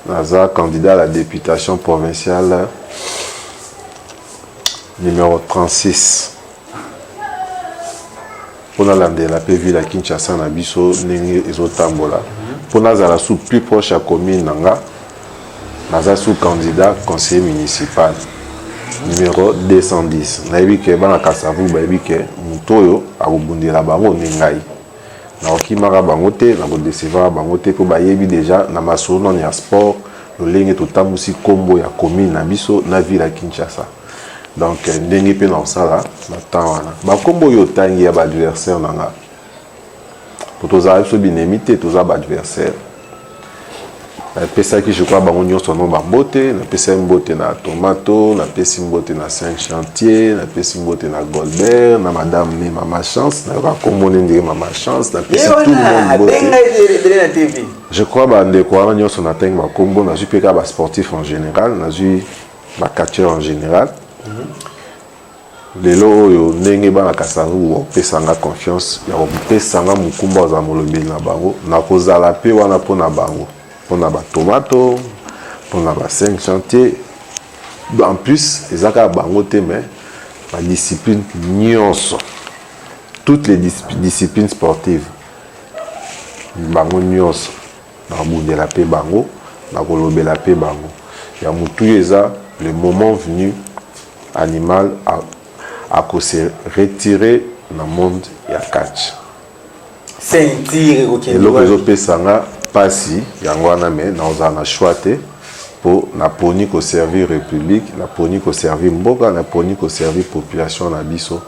Speaker 2: Naza candidat à la députation provinciale numéro 36 mpo nalandela mpe ville ya Kinshasa na biso ndenge ezotambola, mpo nazala su plus proche ya commune na nga. Naza su candidat conseiller municipal numéro 210. Nayebi ke bana Kasavubu bayebi ke moto oyo akobundela bango nde ngai. Nakokimaka bango te, nakodecevoir bango te, mpo bayebi déjà na masolo nano ya sport, lolenge totambusi nkombo ya commune na biso na ville ya Kinshasa. Donc ndenge mpe na kosala na temps wana, bakombo oyo otangi ya baadversaire na nga, po tozala biso binemi te, toza baadversaire. Napesaki, je crois, bango nyonso no bambote. Napesaki mbote na Tomato, napesi mbote na Cinq Chantier, napesi mbote na Goldberg, na madame ne Mama Chance. Nayoka kombo ne ndenge Mama Chance. Napesi tout le monde mbote. Je crois bandeko wana nyonso natangi bakombo, nazwi mpe kaka basportif en général, nazwi bacatcheur en général. Lelo oyo, ndenge bana Kasavubu bakopesanga confiance ya kopesanga mokumba kozala molobeli na bango, nakozala mpe wana mpona bango, mpona batomato, mpona ba 5 chantier. En plus, eza kaka bango te, mais badiscipline nyonso, toutes les disciplines sportives, bango nyonso nakobundela mpe bango, nakolobela mpe bango. Ya motuya eza, le moment venu, animal akose retirer na monde ya catch.
Speaker 1: Ceinture ekokende.
Speaker 2: Eloko ezopesanga mpasi yango wana, me nakozala na choix te, mpo naponi koservir république, naponi koservir mboka, naponi koservir population na biso.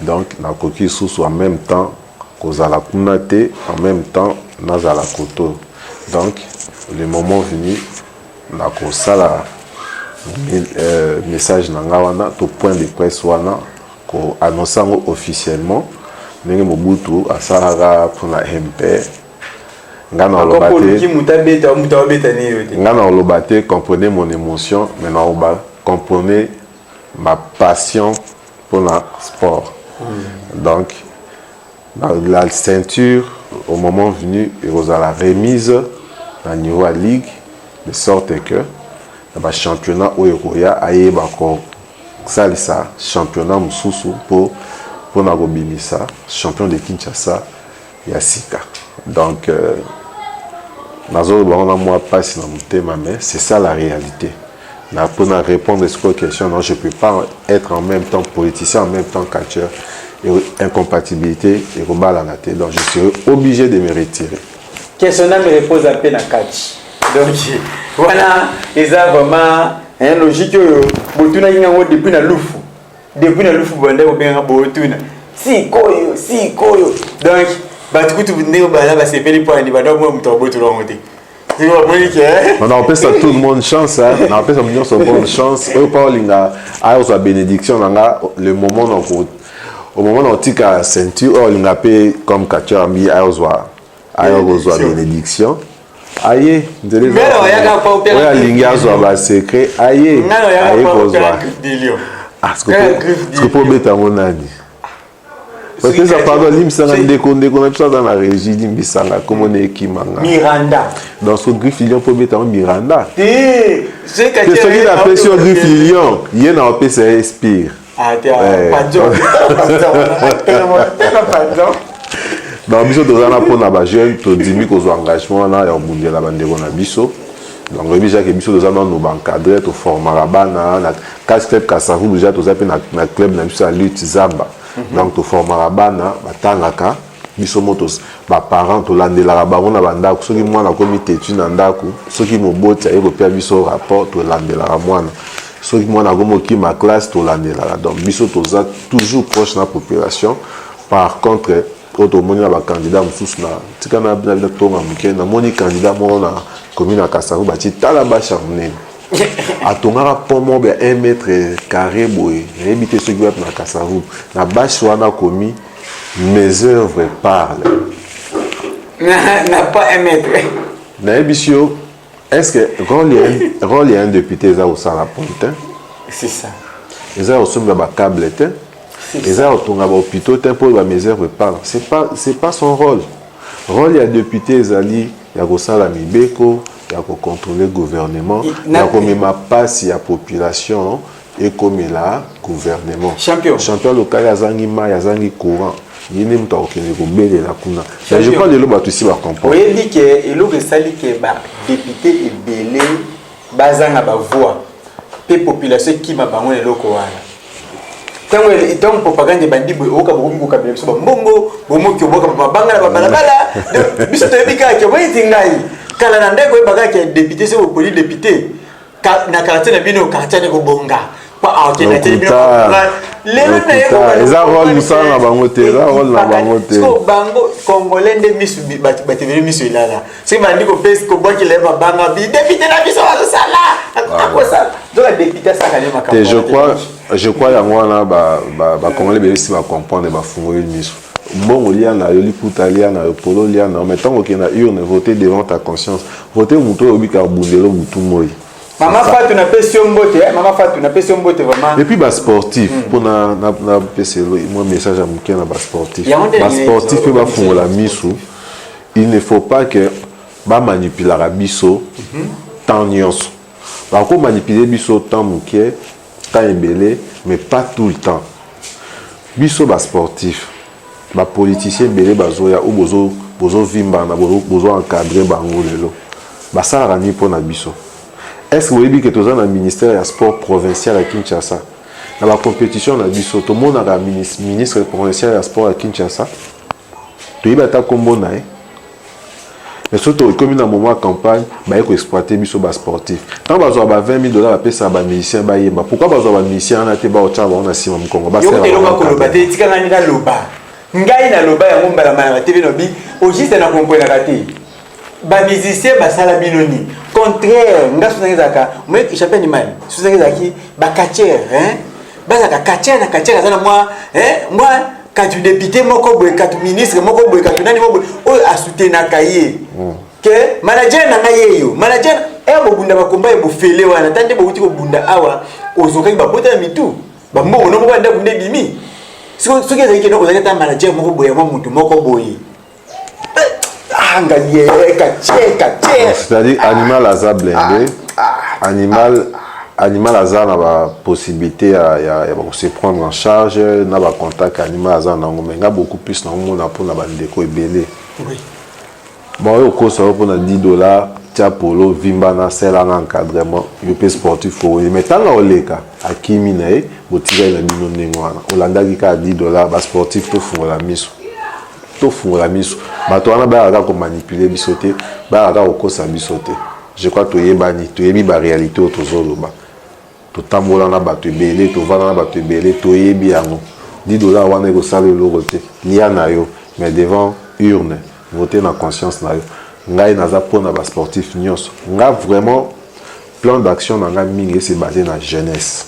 Speaker 2: Donc nakoki lisusu en même temps kozala kuna te, en même temps nazala koto. Donc le moment venu, nakosala message na nga wana to point de presse wana, koannonce yango officiellement, ndenge Mobutu asalaka mpona MPR. Nga na oloba te, nga na oloba te, comprenez mon émotion, mais naoloba, comprenez ma passion mpona sport. Donc la ceinture, au moment venu, ekozala remise na niveau ya ligue, de sorte que na bachampionnat oyo ekoya, ayeba kosalisa championnat mosusu mpo mpona kobimisa champion de Kinshasa ya sika. Donc nazoloba wana mwa mpasi na motema, mais c'est ça la réalité. Na mpona répondre sikoyo question, non, je peux pas être en même temps politicien, en même temps catcheur. Incompatibilité ekobalana te, donc je serai obligé de me retirer.
Speaker 1: Question na me repose mpe na catch. Donc wana eza vraiment un logique oyo botunaki yango depuis na lufu, depuis na lufu banda kobengaka, botuna sikoyo sikoyo. Donc bato kutu ndenge bala basepeli mpo ani banda mwa moto abotula yango te.
Speaker 2: Nakopesa tout le monde chance, nakopesa nyonso bonne chance. Oyo mpa olinga ayozwa bénédiction na nga le moment nako, au moment na otika ceinture, oyo olinga mpe comme catcheur ambi ayozwa, ayokozwa bénédiction, aye nzela. Oyo alingi azwa basecret, aye, aye kozwa. Sikopo obeta yango nani? Pesa pardon, limbisanga ndeko, ndeko na biso aza na régie, limbisanga, komona ekimanga.
Speaker 1: Miranda.
Speaker 2: Donc so griffe lion mpo obeta yango Miranda, soki napesi yo griffe lion, ye na opesa ye spire. Donc biso toza na mpona bajeune, tondimi kozwa engagement wana ya kobundela bandeko na biso. Donc oyebi jake, biso toza nano baencadre, toformaka bana na Catch Club Kasavubu. Déjà toza mpe na club na biso ya lutte Zamba. Donc toformaka bana, batangaka. Biso mo baparent tolandelaka bango na bandako. Soki mwana akomi têtu na ndako, soki moboti aye kopia biso rapport, tolandelaka mwana. Soki mwana akomi okima classe, tolandelaka. Donc biso toza toujours proche na population. Par contre, oyo tomoni na bacandidat mosusu, na tika na bina tonga moke, namoni candidat moko na commune ya Kasavu, batie tala bâche ya monene, atongaka pont moko ya 1 mètre carré boye, nayebi te soki wapi na Kasavu. Na bâche wana akomi: "Mes œuvres parlent."
Speaker 1: Na pas 1 mètre.
Speaker 2: Nayebisi yo, est ce que rôle ya un député eza kosala pont te?
Speaker 1: C'est ça.
Speaker 2: Eza kosombela bacable te, eza kotonga bahôpitaux te mpo ba "mes œuvres parlent". C'est pas son rôle. Rôle ya député ezali ya kosala mibeko, ya kocontrôler gouvernement, ya komema mpasi ya population ekomela gouvernement.
Speaker 1: Champion.
Speaker 2: Champion local azangi mai, azangi courant, ye nde moto akokende kobelela kuna. Mais je crois lelo bato esi bacomprendre.
Speaker 1: Oyebi ke eloko esali ke badéputé ebele bazanga bavoix mpe population ekima bango na eloko wana, ntango propagande ebandi boye, oyoka bokomi kokabela biso bambongo, bomoki oboka mabanga na babalabala. Biso toyebi kaka ke boyeti ngai kala na ndeko, oyeba kaka ke député, soki bopoli député na quartier na bino, quartier ane kobonga.
Speaker 2: Lelo eza rôle mosala na bango te, eza rôle na bango te.
Speaker 1: Bango Congolais nde misu, bato ebele miso elala. Soki bandi kobwakela ye mabanga, bi député na biso bazosala, akosala nzoka député asalaka nde makambo.
Speaker 2: Je crois yango wana Bacongolais ebele si bacomprendre, bafungoli miso. Mbongo lia na yo, liputa lia na yo, polo lia na yo, mais ntango okende na urne, voter devant ta conscience, voter moto oyo obikaka bundelo butu moi.
Speaker 1: Mama Fatou, napesi yo mbote. Mama Fatou, napesi yo mbote vraiment.
Speaker 2: Et puis basportif, mpona napesa mwa message ya moke na basportif. Basportif mpe bafungola misu. Il ne faut pas que bamanipulaka biso temps nyonso. Bakomanipuler biso temps moke, temps ebele, mais pas tout le temps. Biso basportif, bapoliticien ebele bazoya oyo, bozovimbana, bozoencadrer bango. Lelo basalaka nini mpo na biso? Est ce que boyebi ke toza na ministère ya sport provincial ya Kinshasa? Na bacompétition na biso, tomonaka ministre provincial ya sport ya Kinshasa? Toyebi ata nkombo na ye? Mais soki tokomi na moment ya campagne, baye koexploiter biso basportif. Ntango bazwa ba 20 000 $, bapesaka bamusicien bayemba. Pourquoi bazwa bamusicien wana te, baotya bango na nsima mokongo?
Speaker 1: Eloko koloba te, tika ngai naloba. Ngai naloba yango mbala mbala te. Bino bi au juste na komprenaka te, bamusicien basala bino nini? Contraire, nga so ndenge ezalaka, moi champion animal, so ndenge ezalaki, bacatcheur bazalaka catcheur na catcheur aza na mwa katu député moko boye, katu ministre moko boye, katu nani moko boye oyo asoutenaka ye, ke manager na ngai yeyo, manager eya bobunda bakomba ye bofele wana. Ta nde bouti kobunda awa, ozokaki babota ya mitu, bambongo no moko ya ndako nde ebimi. Soki ezalaki kende ozalaki ata manager moko boye, mwa mutu moko boye, anga ye katie katie.
Speaker 2: C'est-à-dire animal aza blindé, animal aza na bapossibilité ya se prendre en charge na bacontact. Animal aza nango, mais nga beaucoup plus naomona mpona bandeko ebele bon, oyo okosa oyo mpona 10 $, tia polo, vimba na sela na encadrement, yo mpe sportif oyo. Mais ntango oleka, akimi na ye, botikali na bino ndenge wana, olandaki kaka 10 $. Basportif, tofungola miso, tofungola miso. Bato wana bayaka kaka komanipuler biso te, bayaka kaka kokosa biso te. Je crois toyebani, toyebi baréalité oyo tozoloba. Totambola na bato ebele, tovanda na bato ebele, toyebi yango. 10 $ wana ekosala eloko te. Lia na yo, mais devant urne, vote na conscience na yo. Ngai naza mpona basportif nyonso. Nga vraiment, plan d'action na ngai mingi ese basé na jeunesse.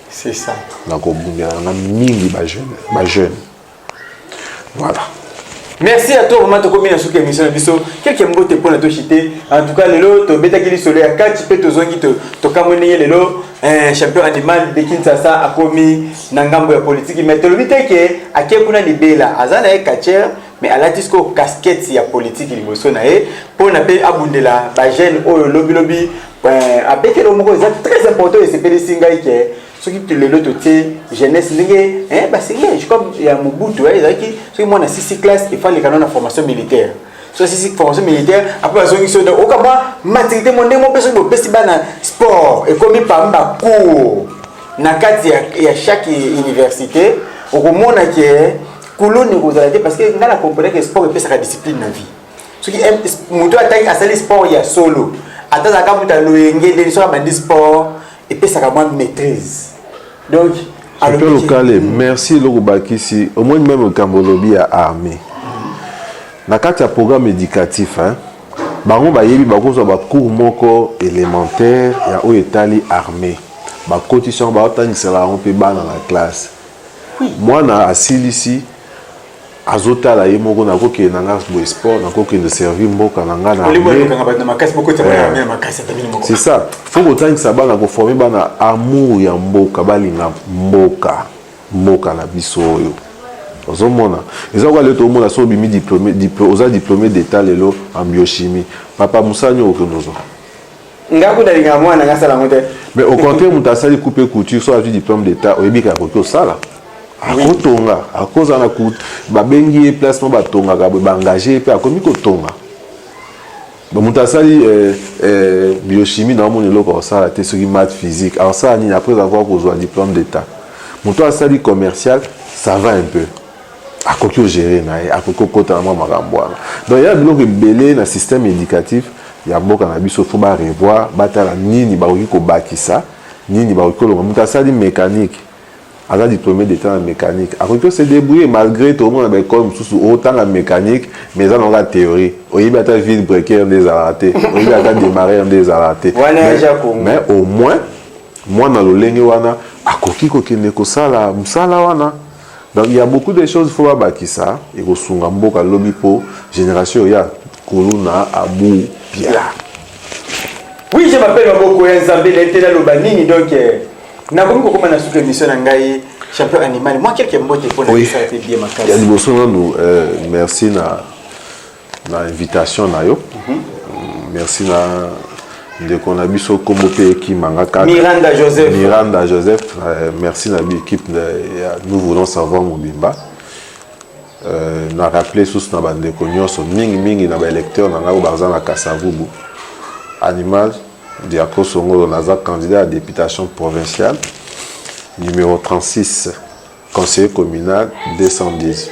Speaker 1: C'est ça.
Speaker 2: Nakobundela na nga mingi bajeune, voilà.
Speaker 1: Merci à toi vraiment. Tokomi na suki émission na biso. Quelque mbote mpona toshite. En tout cas, lelo tobetaki lisolo ya kati mpe tozongi, tokamwi ndenge lelo champion animal de Kinshasa akomi na ngambo ya politiki. Mais tolobi te ke ake kuna libela. Aza na ye catcheur, mais alati sikoyo casquette ya politiki liboso na ye mpona mpe abundela bajeune oyo lobilobi. Abeteli moko eza très important, esepelisi ngai ke soki lelo totie jeunesse ndenge basenge, je crois ya Mobutu ezalaki soki mwana sisi classe, efaleka na formation militaire. So sisi formation militaire, après bazongi so oka mwa maturité mo ndenge mo mpe. Soki bopesi bana sport, ekomi parmi bacours na kati ya chaque université. Okomona ke kuluna ekozala te, parce que ngai na comprendre que sport epesaka discipline na vie. Soki moto atangi, asali sport ya solo, ata azalaka moto aloyenge ndeni, soki abandi sport, epesaka mwa maîtrise. Donc
Speaker 2: Super Lokale, merci. Eloko bakisi, omoni, même likambo olobi ya armée na kati ya programme éducatif, hein, bango bayebi bakozwa bacours moko élémentaire ya oyo etali armée, bakotisi yango, baotangisela yango mpe bana na classe. Mwana asilisi, azotala ye moko: nakokende na nga boye sport, nakokende servir mboka na nga na armée. C'est ça, faut kotangisa bana, koformer bana amour ya mboka, balinga mboka, mboka na biso oyo. Ozomona, eza kwa lelo tomona so obimi diplômé, oza diplômé d'état lelo en biochimie, papa, mosala nini okende ozwa?
Speaker 1: Nga kuta lingaka mwana nga asala yango te.
Speaker 2: Mais au contraire, moto asali coupe couture, so azwi diplôme d'état, oyebi kaka akoki kosala, akotonga, akozala na babengi ye place mo batongaka boye, baengage ye mpe akomi kotonga. Moto asali biochimie, na omona eloko akosala te. Soki math, physique, akosala nini après avoir kozwa diplôme d'état? Moto asali commercial, ça va un peu, akoki ogérer na ye, akoki kokota na mwa makambo wana. Donc ya biloko ebele na système éducatif ya mboka na biso, faut barevoir, batala nini bakoki kobakisa, nini bakoki kolonga. Moto asali mécanique, aza diplômé d'état na mécanique, akoki kose débrouiller, malgré tomona baekole mosusu otanga mécanique, mais eza nango théorie, oyebi ata vilebreaker nde ezalaka te, oyebi ata démarreur nde ezalaka te. Mais au moins mwana lolenge wana akoki kokende kosala mosala wana. Donc il y a beaucoup de choses, faut babakisa, ekosunga mboka lobi mpo génération oya kuluna abu pia.
Speaker 1: Oui, je m'appelle Maboko ya Nzambe, nayebi te naloba nini. Donc nakomi kokóma na suka émission na ngai. Champion Animal, moi quelque mbote mpona esala mpe bien makasi.
Speaker 2: Ya liboso nanu, merci na invitation na yo. Merci na ndeko na biso, nkombo mpe ekimanga kaka.
Speaker 1: Miranda Joseph.
Speaker 2: Miranda Joseph, merci na équipe ya Nous voulons savoir mobimba. Na rappele susu na bandeko nyonso, mingimingi na baélecteur na ngai oyo baza na Kasavubu: Animal Diako Songolo, naza candidat à députation provinciale numéro 36, conseiller communal 210.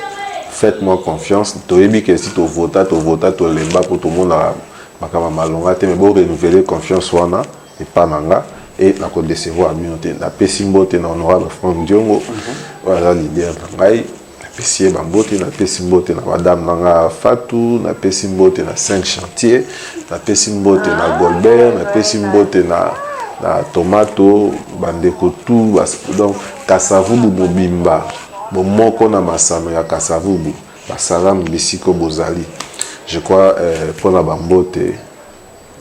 Speaker 2: Faites-moi confiance. Toyebi ke si tovota, tovota, tolemba mpo tomonaka makambo malonga te, mais borenouveler confiance wana epa na nga e nakodecevoir bino te. Napesi mbote na honorable Frank Diongo oyo aza leader na ngai, napesi ye bambote. Napesi mbote na madame na nga Fatu, napesi mbote na 5 chantier, napesi mbote na Golbert, napesi mbote na Tomato, bandeko tu. Donc Kasavubu mobimba, bomoko na masano ya Kasavubu, basalamu bisiko bozali. Je crois mpona bambote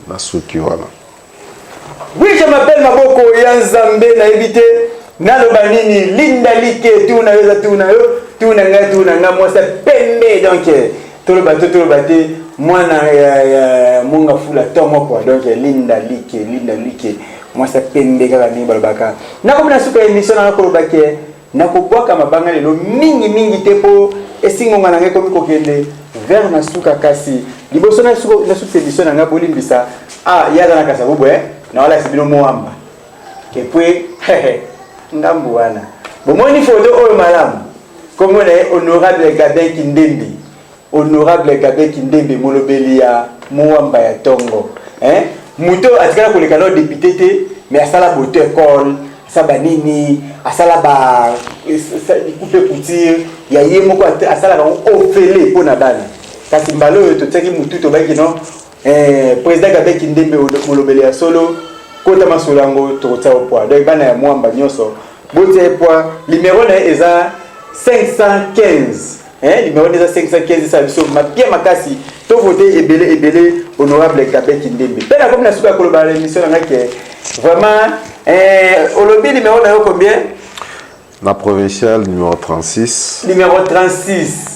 Speaker 2: na suki wana.
Speaker 1: Oui, je m'appelle Maboko ya Nzambe, nayebi te naloba nini. Linda like tuna yo, eza tuna yo, tuna ngai, tuna ngai, mwasi pembe. Donc toloba te, toloba te, mwana ya monga fula ntongo quoi. Donc Linda like, Linda like, mwasi pembe, kaka ndenge balobaka. Nakomi na suka ya émission nanga, koloba ke nakobwaka mabanga lelo mingimingi te mpo esingonga na ngai ekomi kokende vers na suka. Kasi liboso na suka émission na ngai, bolimbisa, ah, ye aza na Kasavubu, nawalakisa bino Moamba kepwe ngambu wana. Bomoni foto oyo malamu, kombo na ye honorable Gabin Kindembe, honorable Gabin Kindembe, molobeli ya Moamba ya ntongo, hein? Moto atikala koleka na député te, mais asala boto école, asala banini, asala ba coupe couture ya ye moko, asalaka yango ofele mpo na bana. Kasi mbala oyo totiaki motu, tobaki no président Gabin Kindembe, molobeli ya solo, kota masolo yango, tokotia yo poids. Donc bana ya Mwamba nyonso, botia ye poids. Numéro na ye eza 515, hein, numéro eza 515. Esala biso mapia makasi, tovote ebele ebele honorable Gabin Kindembe. Mpe nakomi na suka ya koloba na émission na ngai ke vraiment olobi numéro na yo combien?
Speaker 2: Na provincial numéro 36.
Speaker 1: Numéro 36.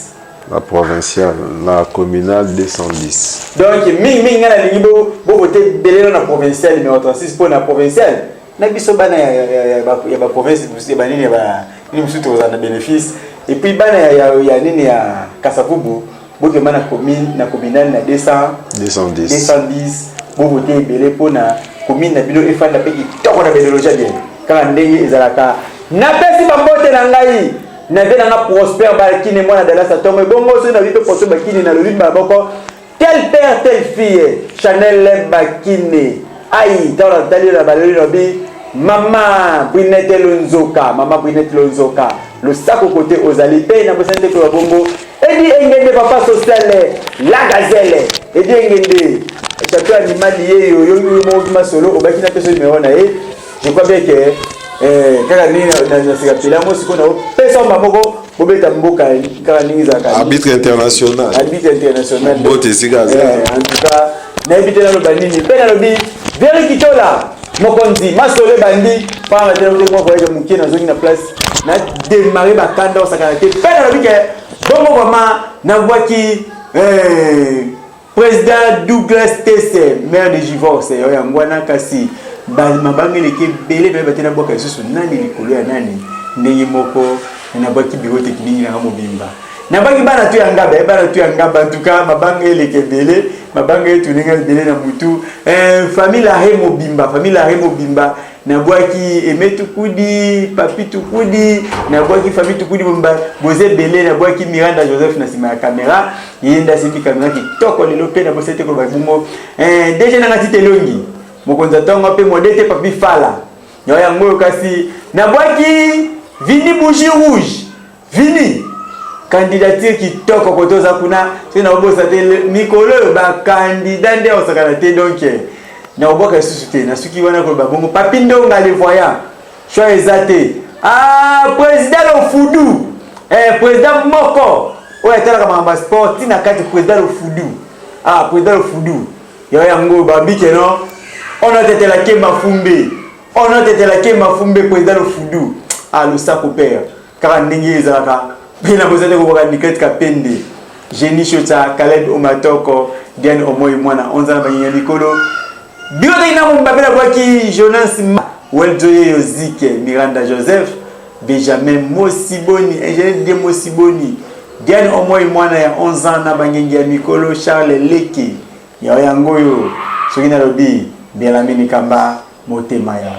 Speaker 2: Na provincial, na communal 210.
Speaker 1: Donc mingimingi ngai nalingi bovote ebele na provincial numéro 36, mpo na provincial na biso bana ya baprovince ya banini ya nini mosusu tokozala na bénéfice. Et puis bana ya nini ya Kasavubu, bokema na commune, na communal na 200
Speaker 2: 210.
Speaker 1: 210, bovote ebele mpona commune na bino efanda mpe kitoko na bedologia bien, kaka ndenge ezalaka. Napesi bambote na ngai. Na vie na nga Prosper Bakine mwana Dallas atongo ebongo soki na mpe Prosper Bakine na lobi mbala moko tel père telle fille Chanel Bakine ai ntango natali na baloli lobi mama Brinette Lonzoka, mama Brinette Lonzoka, losako kote ozali mpe na bosani te koloba bongo Edi Engende papa social la gazelle Edi Engende chateau animal ye yo yo yo moko masolo obaki na peso numéro na ye. Je crois bien que kaka ndenge naseka pela yango sikoyo naopesa maboko bobeta mboka kaka ndenge ezalaka.
Speaker 2: Arbitre international.
Speaker 1: Arbitre international.
Speaker 2: Mbote esika aza.
Speaker 1: En tout cas nayebi te naloba nini mpe nalobi Veri Kitola mokonzi masolo ebandi pamba te nakuti mwa voyage moke, nazongi na place na démarre bakanda osakana te mpe nalobi ke bongo vraiment nabwaki président Douglas Tese, maire de Givorce oyo yango wana, kasi mabanga eleki ebele bayeba te nabwaka lisusu nani likolo ya nani. Ndenge moko nabwaki bureau technique nanga mobimba, nabwaki bana tu ya ngaba, bana tu ya ngaba. En tout cas mabanga eleki ebele, mabanga etuninga ebele na mutu. Famille Lare mobimba, famille Lare mobimba, nabwaki Eme Tukudi, Papi Tukudi, nabwaki famille Tukudi mobimba, boza ebele. Nabwaki Miranda Joseph na nsima ya caméra, ye nde asimbi caméra kitoko lelo mpe nabosa te koloba bongo DG nanga Tite Elongi mokonzi ya ntongo mpe mode te Papi Fala yo yango oyo. Kasi nabwaki Vini Bougie Rouge, Vini candidature kitoko kote oza kuna, soki nakobosa te mikolo oyo bacandidat nde osakana te, donc nakobwaka lisusu te. Nasuki wana koloba bongo Papi Ndonga le voyant, choix eza te. Ah, président Lofudu, président moko oyo atalaka makambo ya sport ntina kati, président Lofudu, ah, président Lofudu yo yango babike no onotetela Kemba Fumbe, onotetela Kemba Fumbe, président Lofudu, ah, losako père kaka ndenge ezalaka mpe na boza te kokoka Nikete Kapende, Génie Shota, Caleb Omatoko, Diane Omoi mwana 11 na banyenga likolo bino teki na mombape. Nabwaki Jonas Weljoye Yozike, Miranda Joseph, Benjamin Mosiboni, ingénieur Didier Mosiboni, Diane Omoi mwana ya 11 ans na bangengi ya mikolo Charles Leke yao yango oyo. Soki nalobi Bialamini Kamba motema ya